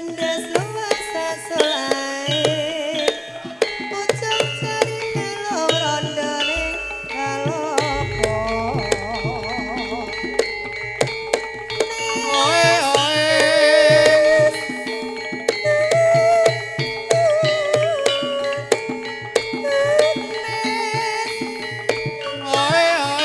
Gendhes luwes sesulae ujung jarine rondone kalopo. Oe oe. Oe oe. Oe oe.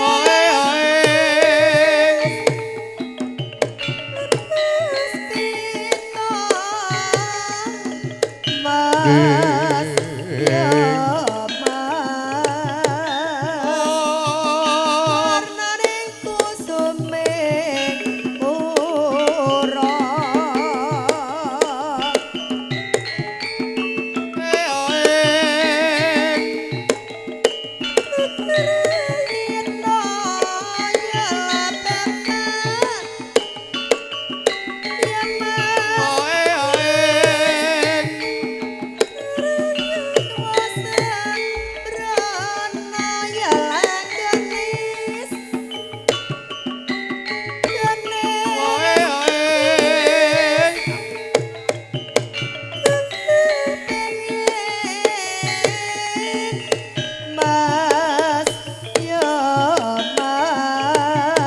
Oe oe. Mas ya mas Oh. warnaning kusume ora. Oe oe. Rina ya bapak ya mas Oe oe. Oe oe. Mas ya mas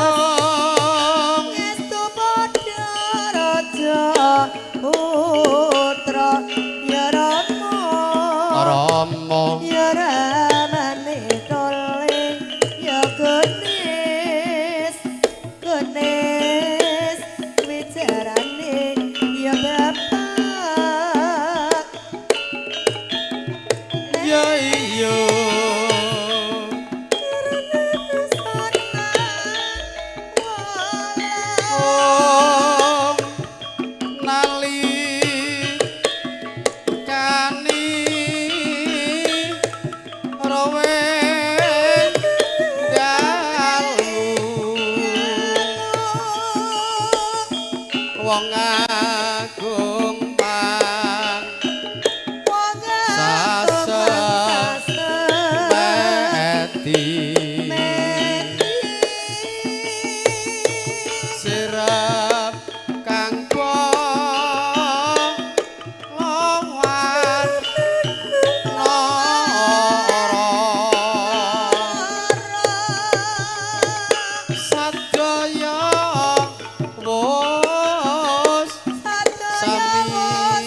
Oh. ngestu padha raja putra ya Rama. Rama. Ya ramane tole ya genis genis wicarane ya bapak. Ya iya. Om nali kani rowe dalu wong agung pang meti sirep kang lawan nara sadaya wus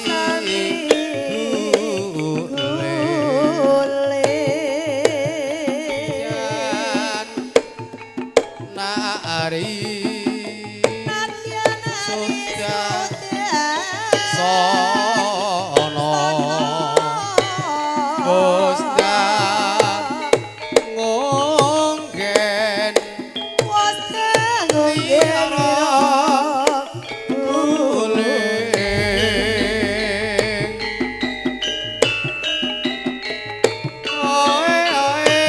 sami gule nari sudah sono Gusta ngonggen guling. Oe oe.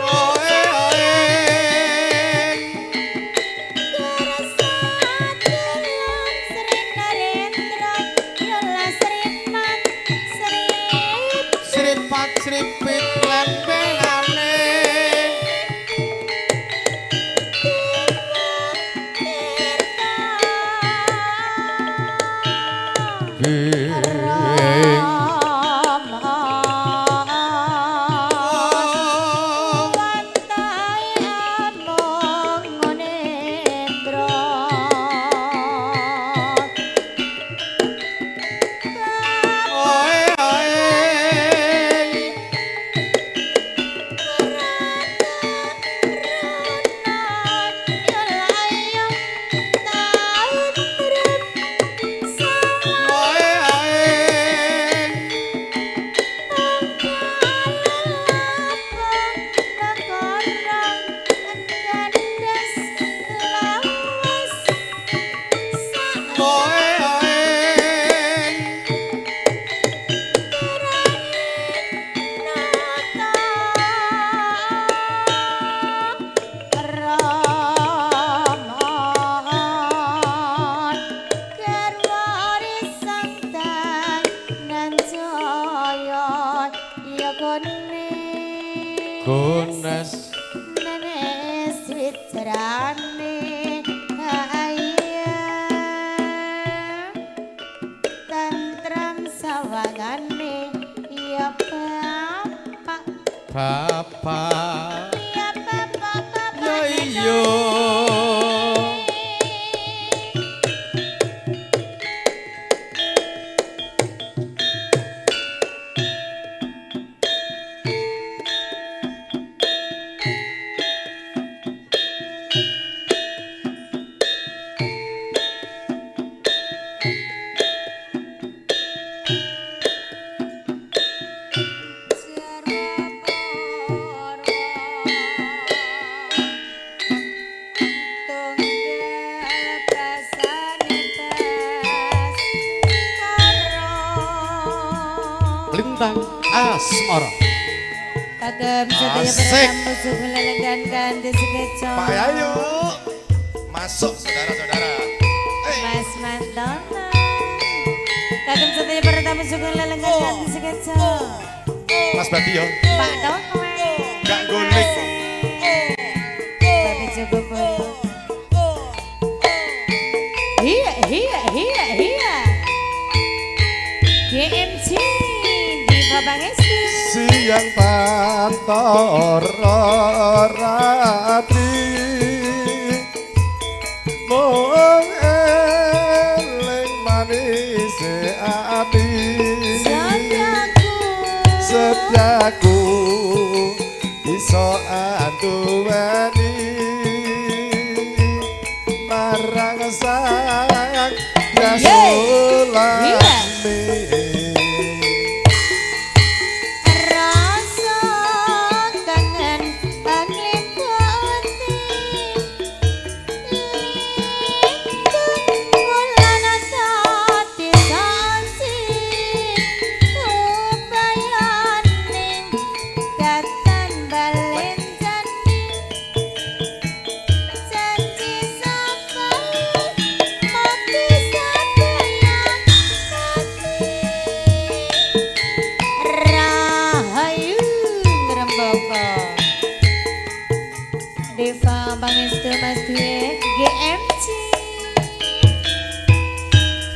Oe oe. Sripat sripit lempengane Bing. Gunes Nenes wijarane ayam tentrem sawangane ya bapak bapak ya bapak bapak ya iya. Lintang Asmara. Kagem sedaya Asik. para tamu lelegan kanthi sekeca. Pak Yayu, masuk saudara-saudara. Hey. Mas Mantono. Kagem sedaya para tamu sugeng lelegan kanthi sekeca. Mas Badio, Pak Dono. gak guling. Bapak Joko Boyo. Iya, iya, iya, iya. GMC di Bapangestu. Siang pantoro ratri mung eling manise ati. Setiaku. Setiaku iso anduweni marang sang Yasulami. Rasa kangen anglipati wulan dadi saksi upayaning datan balen jani janji sapa mati sabayan mati. Rahayu Ngrembaka. Deva Pangestu Mas Dwi GMC.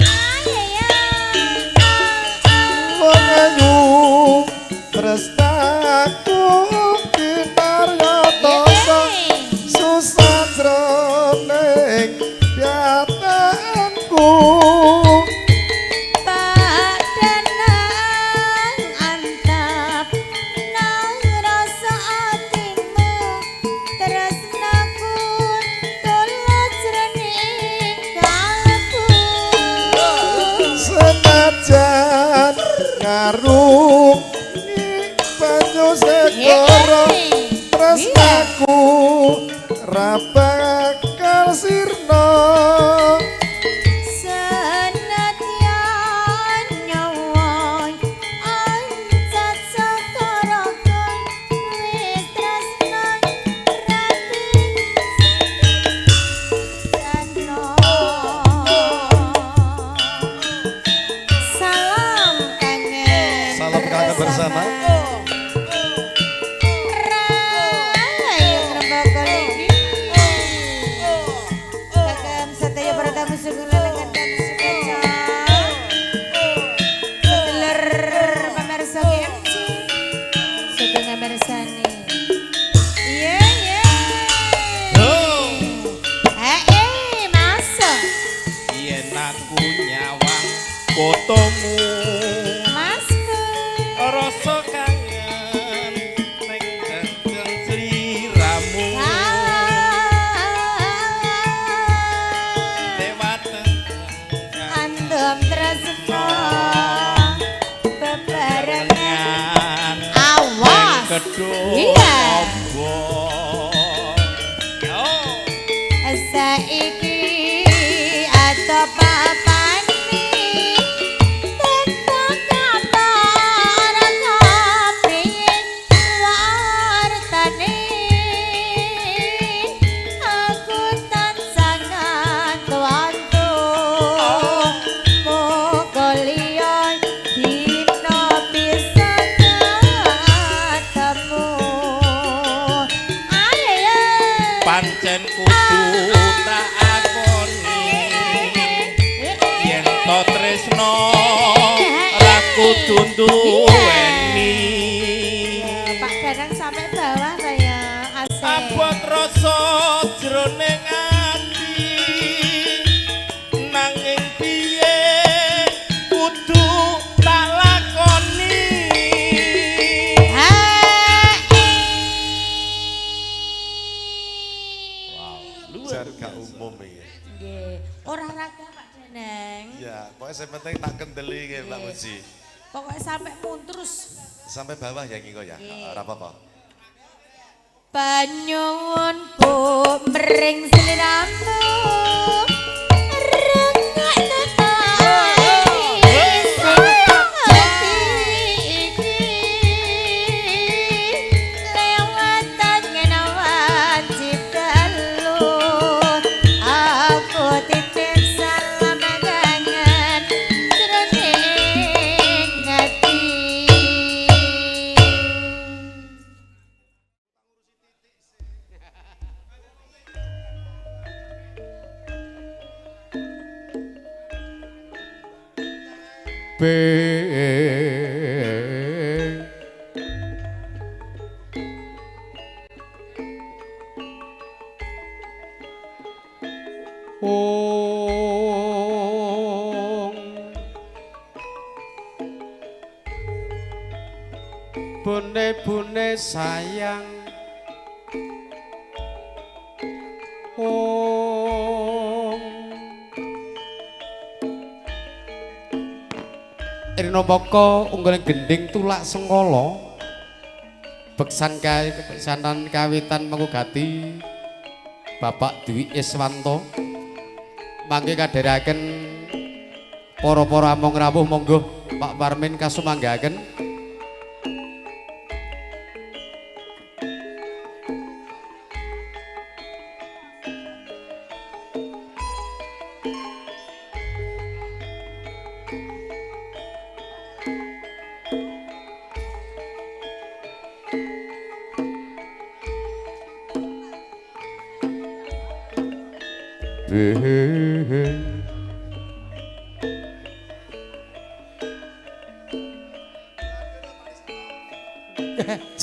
Ayaya. Mengayu tresnaku kinarya tasa susah jroning piatanku. Pak Danang antap nang rasa atimu tresnaku tulus jroning kalbu. Senajan ngarungi banyu segara tresnaku ra bakal sirna. Senadyan nyawa ancat sakara wis tresna rapi sano. Salam kangen. Salam kangen bersama. Rahayu Ngrembaka lagi. Kagem sedaya para tamu sugeng lelengan kanthi sekeca. Sedulur pamirsa GMC. Sugeng ngamirsani. Iya, iya. Eh, masuk. Yen aku nyawang fotomu Masku. rasa kangen ning dendeng sliramu lewat Andom tresno bebarengan. barengan Awas. Kedung Iya. obor. Yo. Saiki atau papane tetep kabar kepriye wartane aku tansah ngantu-antu muga liya dina bisa ketemu. Kudu nduweni. Pak Danang sampai bawah saya asik. Abot rasa jroning ati, nanging piye kudu tak lakoni. Jar gak umum iki. Nggih, olahraga Pak Danang. Ya, pokoknya yang penting tak kendeli nggih Mbak Muji. Pokoknya sampai muntrus. Sampai bawah ya Kiko ya. Nggih. Ora apa-apa. Panyuwunku mring sliramu rengakno ati iki lewat tangan wajib dalu aku titip salam kangen jroning ati. B Ong Bune-bune sayang Ong Rina Baka ungguling gending tulak sengkala beksan kawitan kawitan mengugati Bapak Dwi Iswanto mangke kadherekaken para-para among rawuh monggo Pak Parmin kasumanggaken.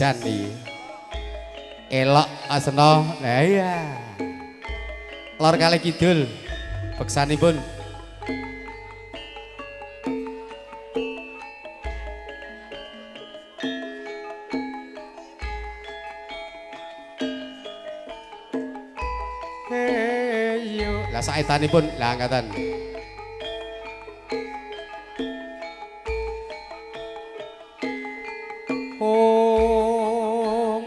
Jani elok asena lah iya lor kali kidul beksanipun. Heyo lah saetanipun lah angkatan. Ong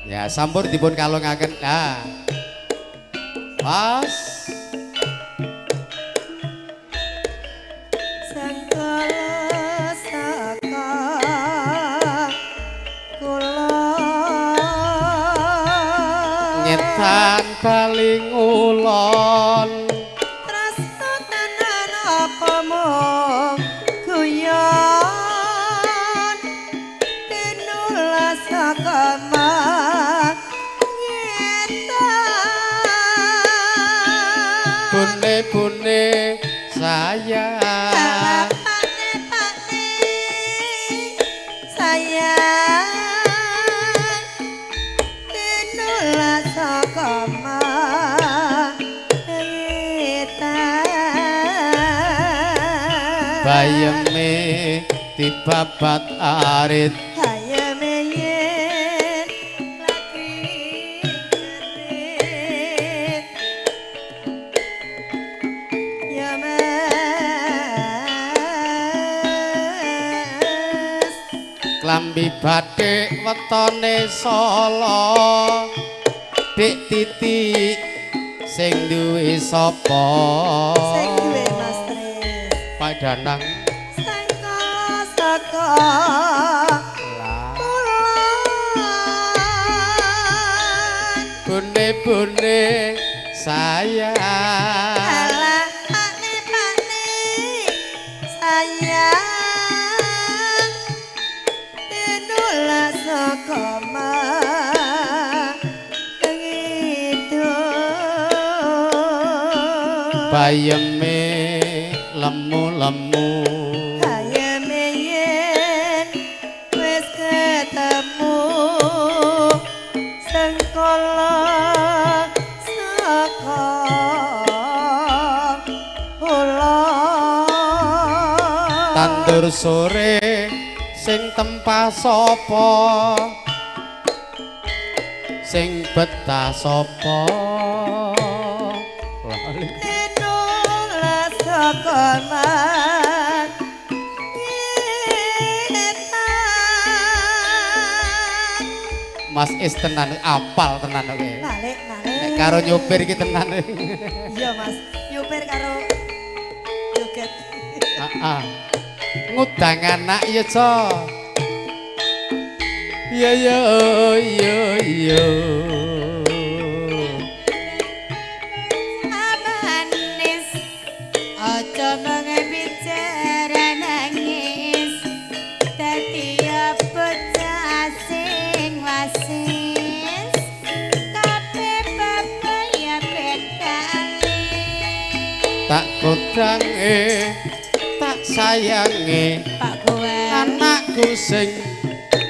ya sampun dipun kalungaken. Nah pas Sangkala saka kula nyetan baling ulon tresno tenan apa mung guyon tinulas saka nyetan bune-bune sayang Pane-pane sayang tinulas saka ngetan bayeme dibabat arit hayeme yen lagi kerit ya Mas klambi batik wetone Solo dik titik sing duwe sapa sing duwe Mas Tris Pak Danang sangka saka lah kulon bune-bune sayang alah pane-pane sayang tinulas saka ngidul. Bayeme lemu-lemu. Hayeme yen wis ketemu sengkala saka kula. Tandur sore sing tempah sapa? Sing betah sapa? Lali. Tinulas saka man Mas Is tenan apal tenan oke. Balik, balik. Nek karo nyopir iki tenan. Iya, Mas. Nyopir karo joget. Heeh. Ngudang anak ya, Co. Ya ya ya ya. Manis aja mung bicara nangis dadi bocah sing wasis kabeh bapak ya ben kali. Tak kodange, tak sayange Pak Gowan anakku sing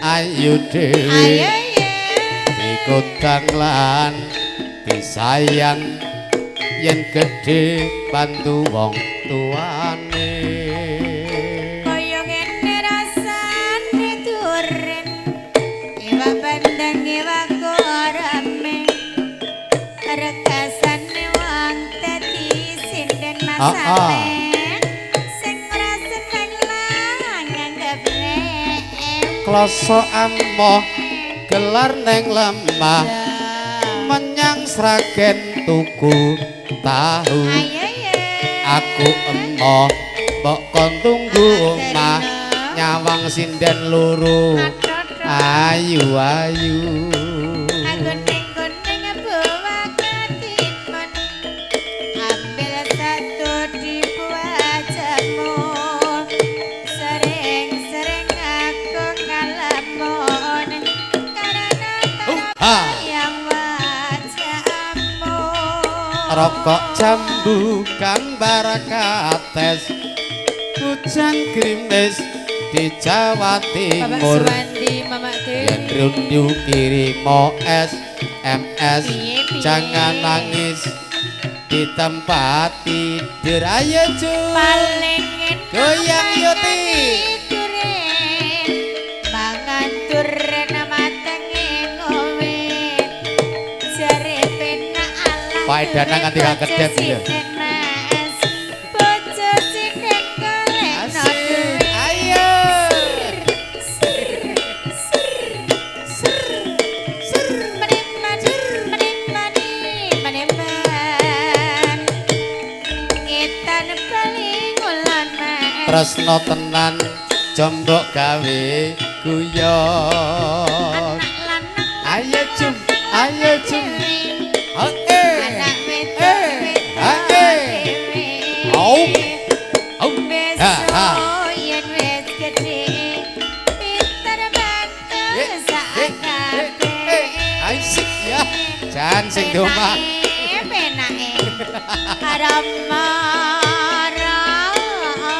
ayu dhewe. Ayo ye. Dikodang lan disayang yen gedhe bantu wong tuane. Kaya ngene rasane duren iwak bandeng iwak goreme rekasane wong dadi sinden masane sing ora seneng lan nganggep rek. Kloso amoh gelar neng lemah menyang Sragen tuku tahu. Ayo ye. Aku emoh mbok kon tunggu omah nyawang sinden loro ayu ayu. Kuning-kuning buah ketimun ambil satu di buah jamur sering-sering aku ngalamun karena Ha. yang wajahmu. Rokok jambu gambar kates hujan gerimis di Jawa Bapak Timur. Suwandi, Mama Yen Dewi. rundu kirimo SMS Piye, piye? jangan nangis di tempat tidur. Ayo cu Paling enak Goyang, Yuti. duren mangan duren matenge ngowe jare penak ala Pak Danang nganti gak kedep iki lho. Mas bojo sinden golekno Asik. duit. Ayo. Meneman, meneman, meneman. Ngetan bali ngulon mas. Tresno tenan jombok gawe guyon. Anak lanang Ayo cum, ayo cum. Oke. Anak wedok Eh, wedok oke. dhewe. Au. Au. Ha, ha. Besok yen wis gedhe pinter bantu Eh, sak eh, eh, eh. Asik ya. Jan sing di omah. Penake, penake. Rama, rama.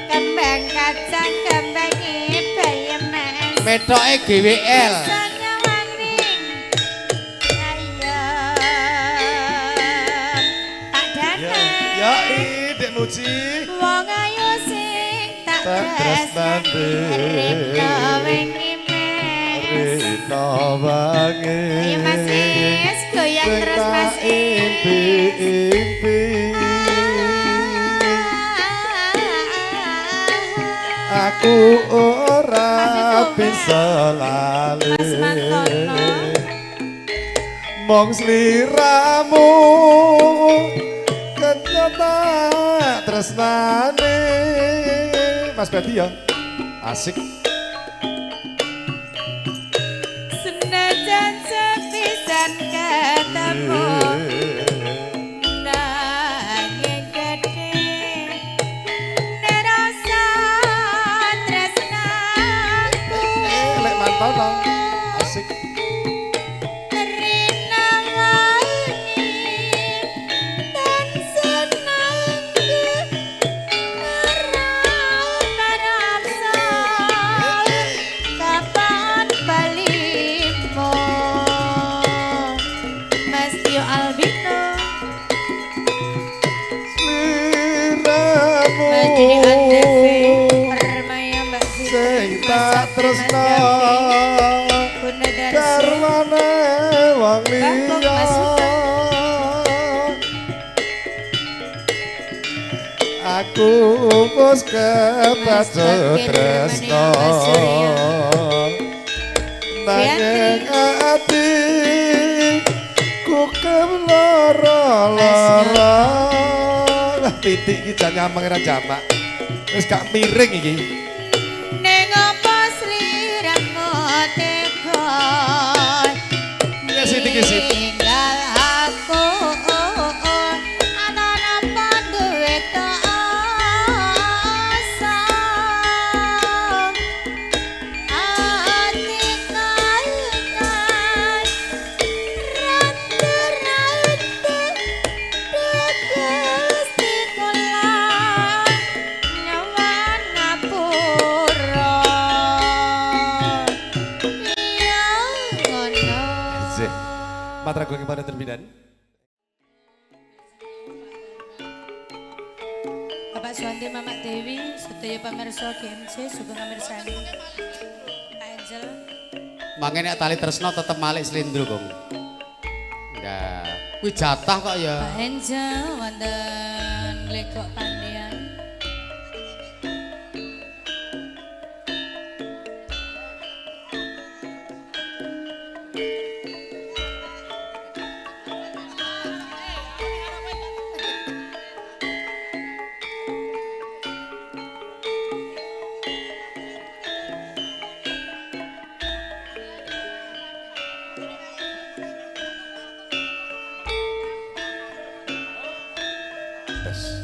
Kembang kacang kembange bayem mas. Methoke GWL. Iso nyawang ring ayam. Pak Danang. Ya, Dek Muji. Wong ayu sing tak Tak tresnani. Rino wengi mas. Rino wangi. Ayo Mas Is, goyang terus Mas Is. Impi-impi. Aku ora Mas bisa lali. Mas Mantono. Mong sliramu kenyata tresnane. Mas Bedi ya. Asik. Senajan sepisan ketemu nanging gedhe nerasa tresnaku. Lek Mantono. Asik. Rina wangi Albino. Sliramu Mbak Dini Andevi, Permaya Mbak Fitri, sing Mas tak Abdi, Mas tresno Davi, Bunda Darsi, garwane wong Bagong, liya. Mas Sugeng. Aku wis kebacut Mas Bakir, tresno Mas Surya. nanging Fiatri. ati ku lara-lara. Lah titik iki jan nyameng ora jamak. Wis gak miring iki. Ning apa sliramu tega Ya sithik iki sithik. ninggal aku ana napa duwe dosa ati kalkan ratu-ratu Gusti kula nyawan ngapura ya ngono. Sih. Matra gue kepada terbidan. Bapak Suwanti, Mama Dewi, sedaya pamirsa GMC, sugeng mirsani. Pak Angel, Mangke nek tali tresno tetep malik slindro, Gong. Enggak. Kuwi jatah kok ya. Pak Angel wonten Legok Pandian. Tes.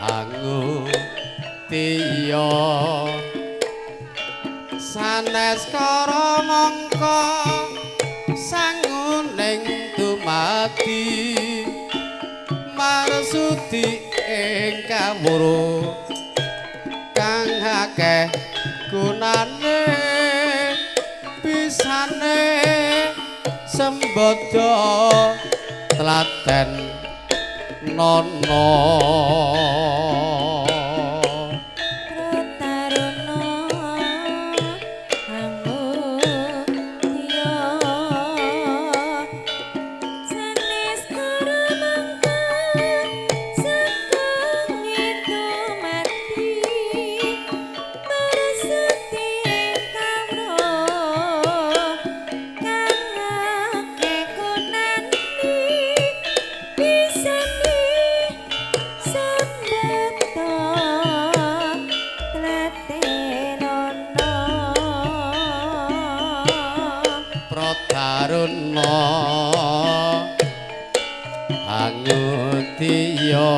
Hangu tiya sanes kara mangka sanguning dumadi marsudi ing kawruh kang akeh gunane bisane sembada tlaten nono. Taruna anggo tiya sanes kara mangka saking itu mati marasuti kawruh kang akeh gunane bisane sambeta tlatenono. Prataruna angutiya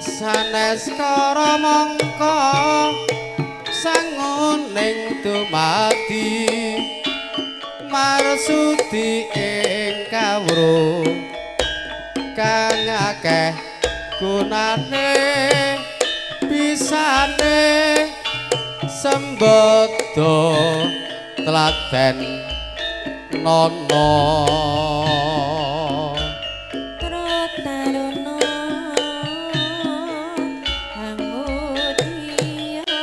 sanes kara mangka sanguning dumadi marsudi ing kawruh kang akeh gunane bisane sembada tlaten nono. Taruna angutiya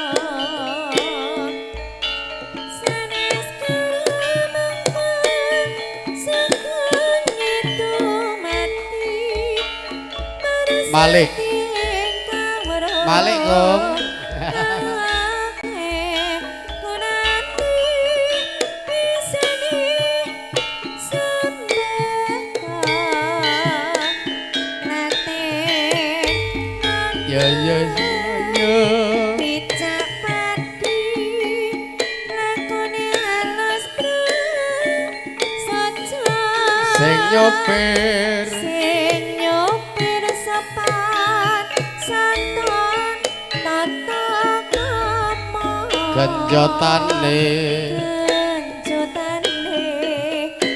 sanes kara mangka saking itu mati Malik. marasuti ing kawruh Malik, Gong. kang akeh gunane bisane sembeta tlaten Ya ya ya. Picak padi lakone alus prasaja. Sing nyopir, sing nyopir sopan santun tata krama. Genjotane, genjotane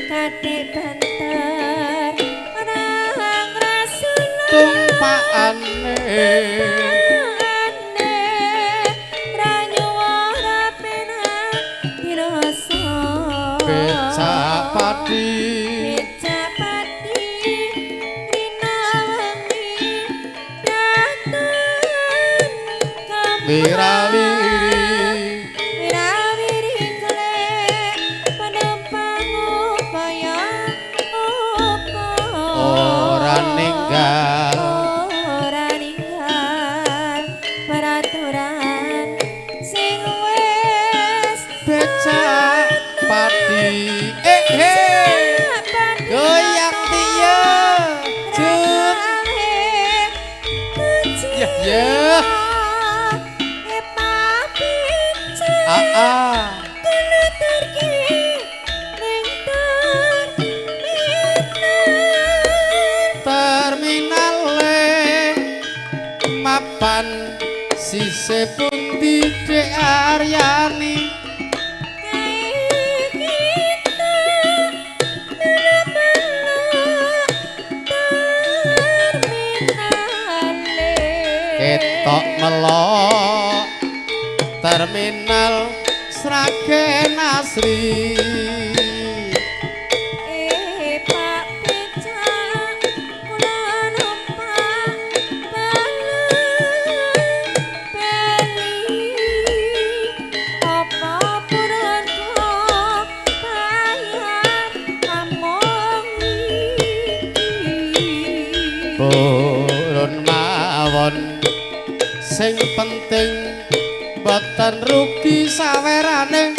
katik banter rang rasula. Tumpakane, becak padi, becak padi rina wengi dateng wirawiri, wirawiri klek penumpang upaya apa ora ninggal, ora ninggal peraturan sing wis becak padi. Eh he, goyang tiyo jun. Ya. Ah ah. Terminale mapan sisih pundi Dek Aryani? Ketok melok terminal Sragen asri. Pak becak kula numpak bali apa purun kula bayar amung iki. Purun mawon sing penting boten rugi sawerane.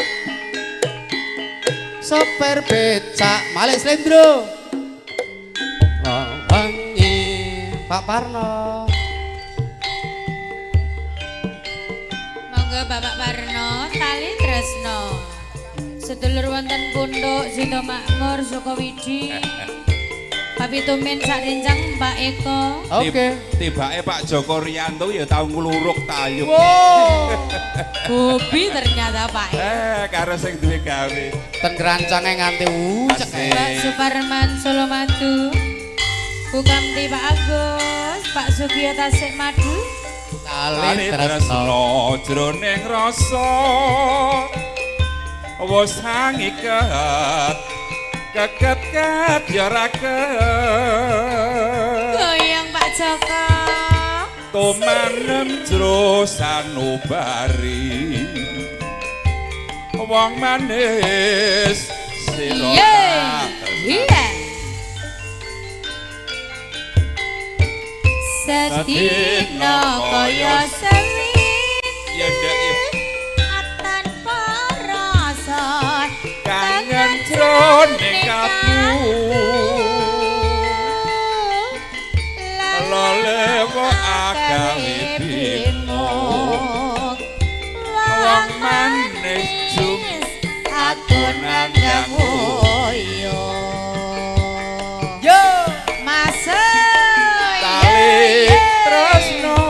Sopir becak Malik Slendro. Wengi Pak Parno. Monggo Bapak Parno tali tresno. Sedulur wonten Pondok Sido Makmur Sukowidi. Pak Pitumin sak rencang Pak Eko. Oke. Tibake Pak Joko Rianto ya tau ngluruk tayub. Wow. Hobi ternyata Pak. Karo sing duwe gawe. Ten kerancange nganti ucek. Pak Suparman Solo Madu. Bu Kamti Pak Agus, Pak Sugio Tasik Madu. Tali tresno jroning rasa wis hangiket keket-ket ya raket. Goyang Pak Joko. Tumanem jero sanubari wong manis sira. Iya. Sedina kaya sewi ya ndak ya tanpa rasa kangen jroning kalbu lelewo agawe bingung wong manis jum aku nandang yo. Yo masuk tali tresno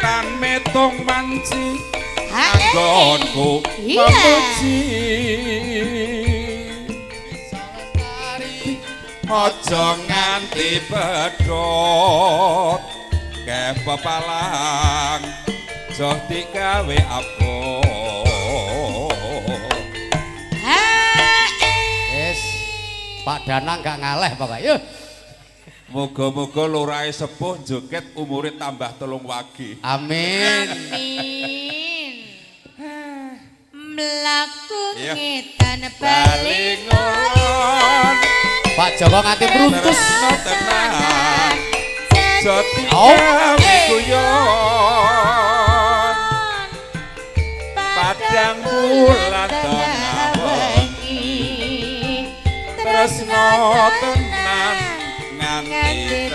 tan metung wanci anggonku memuji aja nganti pedhot kepepalang joh digawe abot. Wis Pak Danang gak ngaleh pokoke. Yo. Moga-moga lurahe sepuh joget umure tambah 3 wagi. Amin. Amin. Mlaku ngetan bali ngulon. Pak Joko nganti mruntus. Tenan. Jati gawe guyon. Padang bulan tengah wengi. Tresno tenan nganti